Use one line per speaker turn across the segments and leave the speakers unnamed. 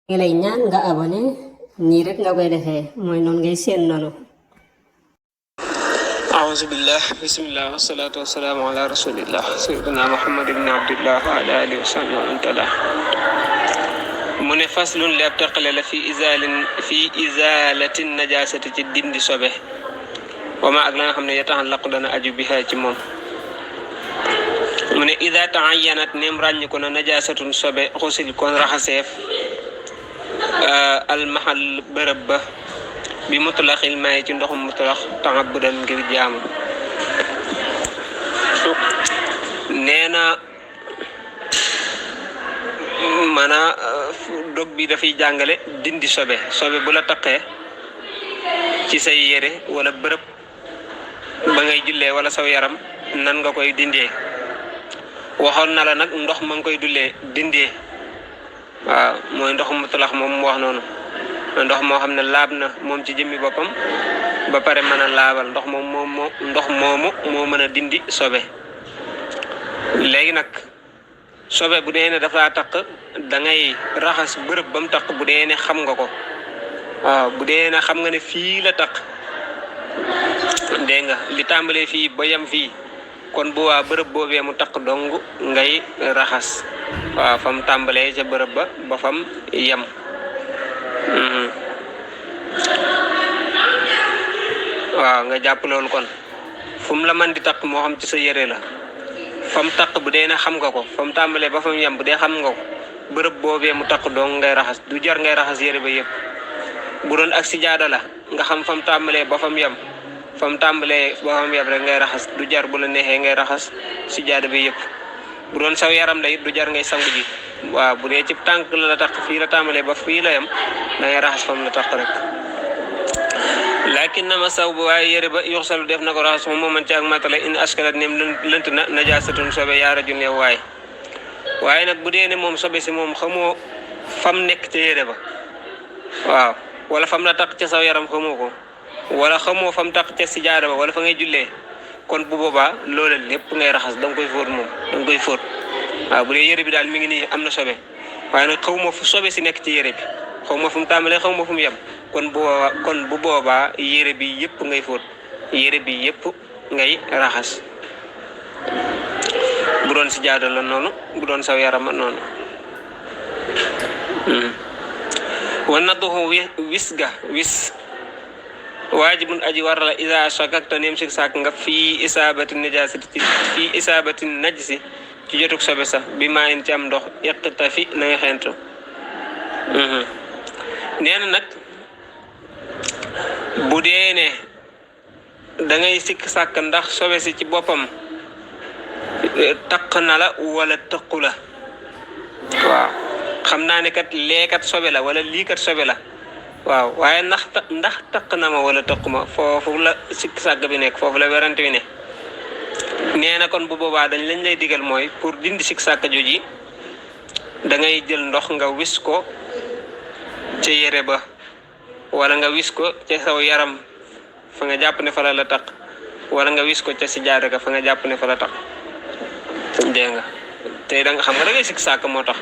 ngi lay ñaan nga abonné nii rek nga koy defee mooy noonu ngay seen noonu.
أعوذ بالله بسم الله والصلاة والسلام على رسول الله سيدنا محمد بن عبد الله وعلى آله وصحبه ومن تبعه mu ne faslun li ab taqale la fi izalati najasati ci dindi sobe wama ak la nga xam ne yataxallaqu dana aju biha ci moom mu ne ida taayyanat neem ràññ ko na najasatun sobe xusil kon raxaseef almahal bërëb ba bi mutlaxil maay ci ndoxum mutlax ta'abbudan ngir jaamu nee na mana dog bi dafay jàngale dindi sobe bu la taqee ci say yére wala bërëb ba ngay jullee wala saw yaram nan nga koy dindee waxoon na la nag ndox ma nga koy dindee waaw mooy ndoxum mutlax moom mu wax noonu ndox moo xam ne laab na moom ci jëmmi boppam ba pare mën a laabal ndox moomu moo mën a dindi sobe léegi nag sobe bu dee ne dafa taq da ngay raxas bërëb ba mu taq bu dee ne xam nga ko waaw bu dee ne xam nga ne fii la taq dégg nga li tàmbalee fii ba yem fii kon bu waa bërëb boobee mu taq dong ngay raxas waaw fam tàmbalee ca bërëb ba fam yem waaw nga jàpp loolu kon fu mu la man di taq moo xam ci sa yére la fam taq bu dee ne xam nga ko fam tàmbalee ba fam yem bu dee xam nga ko bërëb boobee mu taq dong ngay raxas du jar ngay raxas yére ba yëpp bu doon ak sijaada la nga xam fam tàmbalee ba fam yem rek ngay raxas du jar bu la neexee ngay raxas sijaada bi yëpp bu doon saw yaram la it du jar ngay sangu ji waaw bu dee ci tànk la taq fii la tàmbalee ba fii la yem da ngay raxas fam la taq rek lakin nama saw bu waaye yére ba yuxsalu def na ko raxas moom man ci ak matala in askalat nem lënt na najasatun sobe yaara ju neew waaye nag bu dee ne moom sobe si moom xamoo fam nekk ca yére ba waaw wala fam la taq ca saw yaram xamoo ko wala xamoo fam taq ca si jaada ba wala fa ngay jullee kon bu boobaa loola lépp ngay raxas da nga koy fóot moom da nga koy fóot waaw bu dee yére bi daal mi ngi nii am na sobe waaye nag xawma fu sobe si nekk ci yére bi xawma fu mu tàmbalee xawma fu mu yem kon bu boobaa yére bi yëpp ngay fóot yére bi yëpp ngay raxas bu doon si jaada la noonu bu doon saw yaram noonu wa nadduhu wis waajibun aji war la isa shakakta neem sik sak nga fii isabati najsi ci jotuk sobe sax bi maa in ci am ndox iqtafi na nga xentu nee na nag bu dee ne da ngay sikk sàkk ndax sobe si ci boppam taq na la wala taqu la waaw xam naa ne kat leekat sobe la wala lii kat sobe la waaw waaye ndax taq na ma wala taqu ma foofu la sikk sàkk bi nekk foofu la werante bi ne nee na kon bu boobaa dañ lañ lay digal mooy pour dindi sikk sàkk jooji da ngay jël ndox nga wis ko ca yére ba wala nga wis ko ca saw yaram fa nga jàpp ne fa la taq wala nga wis ko ca si jaada ga fa nga jàpp ne fa la taq dégg nga tey da nga xam nga da ngay sikk sàkk moo tax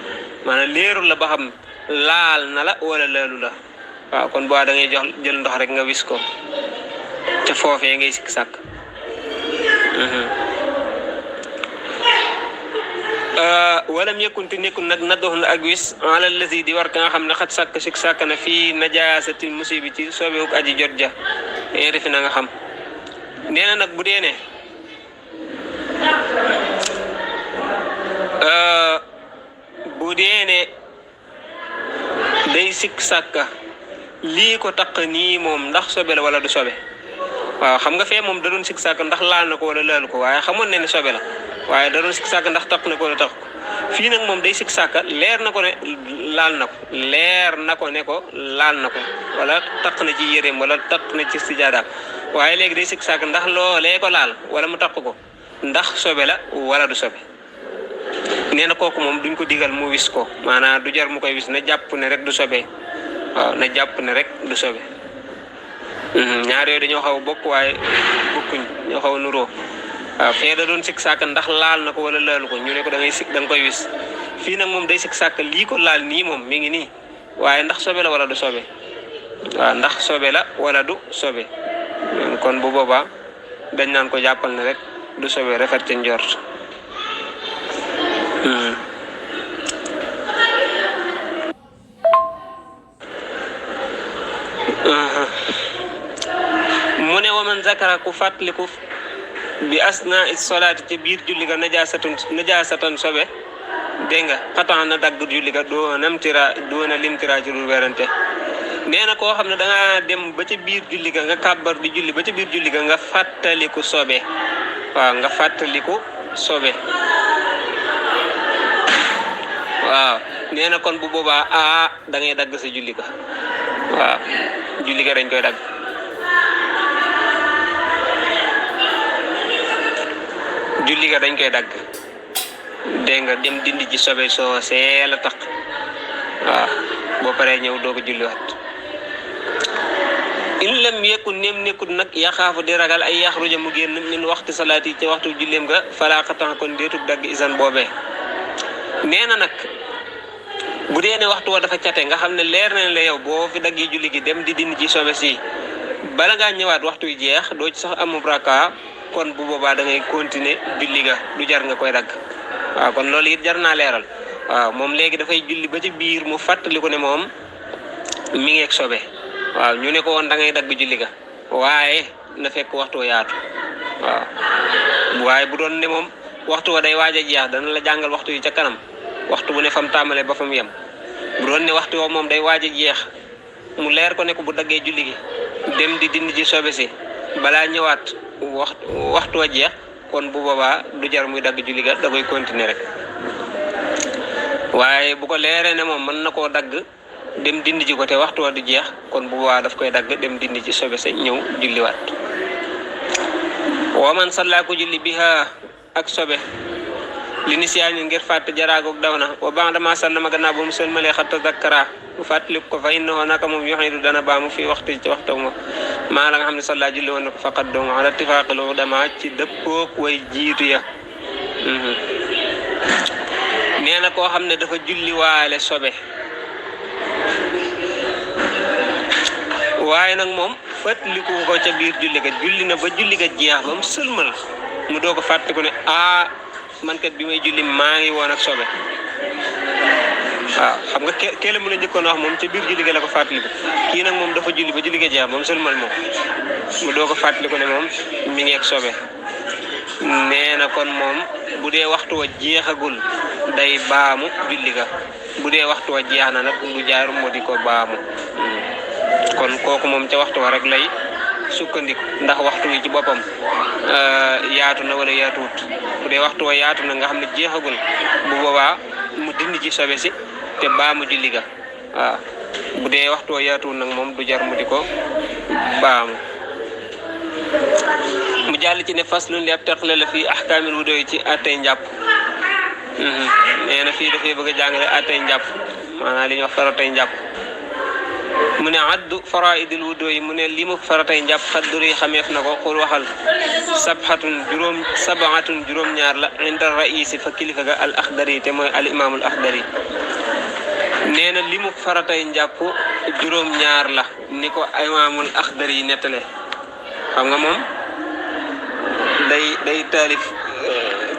maanaam leerul la ba xam laal na la wala laalu la waaw kon boo da ngay jël ndox rek nga wis ko ca foofee ngay sikk sàkk walam yëkkunti nekkul nag naddox na ak wis ala lazi di war ka nga xam ne xat sàkk sikk sàkk na fii najasati musibi ci soobewuk aji jot ja refi na nga xam nee na nag bu dee ne day sikk sàkka lii ko taq nii moom ndax sobe la wala du sobe waaw xam nga fee moom da doon sikk sàkk ndax laal na ko wala laalu ko waaye xamoon ne sobe la waaye da doon sikk sàkk ndax taq na ko wala taq ko fii nag moom day sikk sàkk leer na ko ne laal na ko wala taq na ci yéreem wala taq na ci sijaadaam waaye léegi day sikk sàkk ndax loolee ko laal wala mu taq ko ndax sobe la wala du sobe nee na kooku moom duñ ko digal mu wis ko maanaam du jar mu koy wis na jàpp ne rek du sobe waaw na jàpp ne rek du sobe ñaar yooyu dañoo xaw bokk waaye bokkuñ ñoo xaw nuroo waaw fee da doon sikk sàkk ndax laal na ko wala laalu ko ñu ne ko da nga koy wis fii nag moom day sikk sàkk lii ko laal nii moom mi ngi nii waaye ndax sobe la wala du sobe waaw ndax sobe la wala du sobe kon bu boobaa dañ naan ko jàppal ne rek du sobe rafet ca njort mu ne waman zakara ku fàttaliku bi asna is solaati ca biir julli ga najaasatan sobe dégg nga xataan na dagg julli ga doona limtira ci dul werante nee na koo xam ne da nga dem ba ca biir julli ga nga kàbbar di julli ba ca biir julli ga nga fàttaliku sobe waaw nga fàttaliku sobe waaw nee na kon bu boobaa da ngay dagg sa julli ga waaw julli ga dañ koy dagg julli ga dañ koy dagg dégg nga dem dindi ci sobe soo see la tax waaw boo paree ñëw doo ko julliwaat in lam yekun nem nekkut nag yaxaafu di ragal ay yaxruja mu génn min waxtu salaati ci waxtu julleem ga falaa xatan kon deetut dagg isan boobee nee na nag bu dee ne waxtu wa dafa cate nga xam ne leer na la yow boo fi daggee julli gi dem di dindi ci sobe si bala ngaa ñëwaat waxtu yu jeex doo ci sax amub raka kon bu boobaa da ngay continuer julli ga du jar nga koy dagg waaw kon loolu it jar naa leeral waaw moom léegi dafay julli ba ci biir mu fàttali ko ne moom mi ngi ak sobe waaw ñu ne ko woon da ngay dagg julli ga waaye na fekk waxtu wa yaatu waaw waaye bu doon ne moom waxtu wa day waaj a jeex dana la jàngal waxtu yi ca kanam waxtu bu ne fam tàmbalee ba fam yem bu doon ne waxtu wa moom day waaj a jeex mu leer ko ne ko bu daggee julli gi dem di dindi ci sobe si balaa ñëwaat waxtu wa jeex kon bu boobaa du jar muy dagg julli ga da koy continuer rek waaye bu ko leeree ne moom mën na koo dagg dem dindi ji ko te waxtu wa du jeex kon bu boobaa daf koy dagg dem dindi ci sobe sa ñëw julliwaat wa man salla ko julli biha ak sobe li ni siyaani ngir fàtte jaraagoog daw na wa ba'da ma sallama gannaaw ba mu sëlmalee xatta zakkara mu fàttali ko fa innahu naka moom yuxiidu dana baamu fii waxtu ci waxtu ma maa la nga xam ne salla julli woon na ko faqat dong ala ittifaaqil ulama ci dëppoog way jiitu ya nee na koo xam ne dafa julli waale sobe waaye nag moom fàttaliku ko ca biir julli ga julli na ba julli ga jeex ba mu sëlmal mu doo ko fàttaliku ne man kat bi may julli maa ngi woon ak sobe waaw xam nga keele mu la njëkkoon wax moom ca biir julli ga la ko fàttaliku kii nag moom dafa julli ba julli ga jeex moom sëlmal moom mu doo ko fàttaliku ne moom mi ngi ak sobe nee na kon moom bu dee waxtu wa jeexagul day baamu julli ga bu dee waxtu wa jeex na nag lu jaar moo di ko baamu kon kooku moom ca waxtu wa rek lay sukkandiku ndax waxtu wi ci boppam yaatu na wala yaatuwut bu dee waxtu wa yaatu na nga xam ne jeexagul bu boobaa mu dindi ci sobe si te baamu julli ga waaw bu dee waxtu wa yaatuwut nag moom du jar mu di ko baamu mu jàll ci ne faslun li ab teqale la fii ahkaamil wudu yi ci attey njàpp nee na fii dafay bëgg a jàngale attey njàpp maanaam li ñuy wax faratay njàpp mu ne addu faraidil wudu yi mu ne li mu faratay njàpp xadduri xameef na ko xul waxal sabatun juróom-ñaar la inda raisi fa kilifa ga al axdari te mooy al imaamul axdari nee na li mu faratay njàpp juróom-ñaar la ni ko imaamul axdari nettale xam nga moom day taalif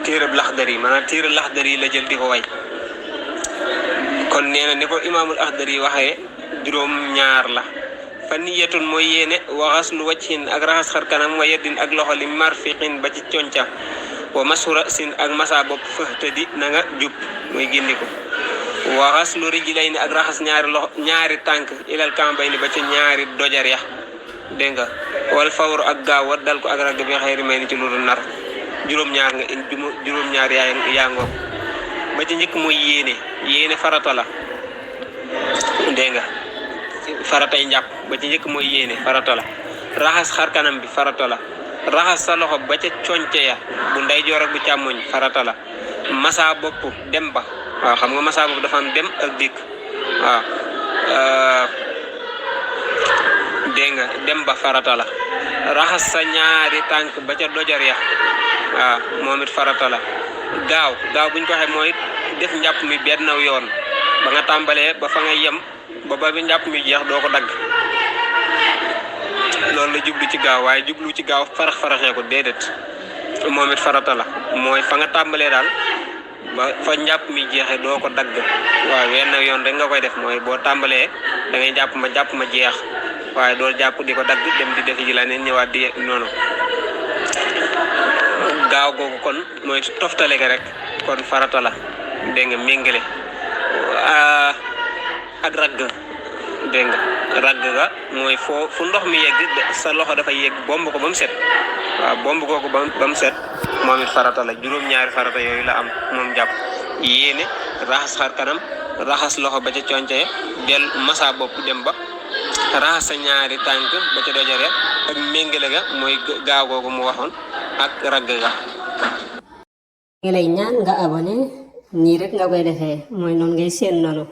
téereb laxdari maanaam téereb laxdari la jël di ko way kon nee na ni ko imaamul axdari waxee juróom-ñaar la fa niyatun mooy yéene waxas lu wajhin ak raxas xar kanam wa yeddin ak loxo li marfiqin ba ci conca wa masura sin ak masa bopp fëxtadi na nga jub mooy gindiku waxas lu rijlay ni ak raxas ñaari tànk ilal kambay ni ba ci ñaari dojar ya dégg nga wal fawru ak gaaw wa dal ko ak ragg bi xëyri may ni ci lu dul nar juróom-ñaar nga juróom-ñaar yaa ngoog ba ci njëkk mooy yéene farata la dégg nga faratay njàpp ba ci njëkk mooy yéene farata la raxas xar kanam bi farata la raxas sa loxo ba ca conce ya bu ndeyjoor ak bu càmmoñ farata la masa bopp dem ba waaw xam nga masa bopp dafa am dem ak dikk waaw dégg nga dem ba farata la raxas sa ñaari tànk ba ca dojar ya waaw moom it farata la gaaw buñ ko waxee mooy def njàpp mi benn yoon ba nga tàmbalee ba fa nga yem ba bi njàpp mi jeex doo ko dagg loolu la jublu ci gaaw waaye jublu ci gaaw faraxee ko déedéet moom it farata la mooy fa nga tàmbalee daal ba fa njàpp mi jeexee doo ko dagg waaw wenn yoon rek nga koy def mooy boo tàmbalee da ngay jàpp ma jeex waaye doo jàpp di ko dagg dem di def ji la neen ñëwaat di noonu gaaw googu kon mooy toftale ga rek kon farata la dégg nga méngale ak ragg dégg nga ragg ga mooy fu ndox mi yegg sa loxo dafa yegg bomb ko ba mu set waaw bomb googu ba mu set moom it farata la juróom-ñaari farata yooyu la am moom jàpp yéene raxas xar kanam raxas loxo ba ca conce del masa bopp dem ba raxas sa ñaari tànk ba ca dojore ak méngale ga mooy gaaw googu mu waxoon ak ragg ga
ngi lay ñaan nga abonné nii rek nga koy defee mooy noonu ngay seen noonu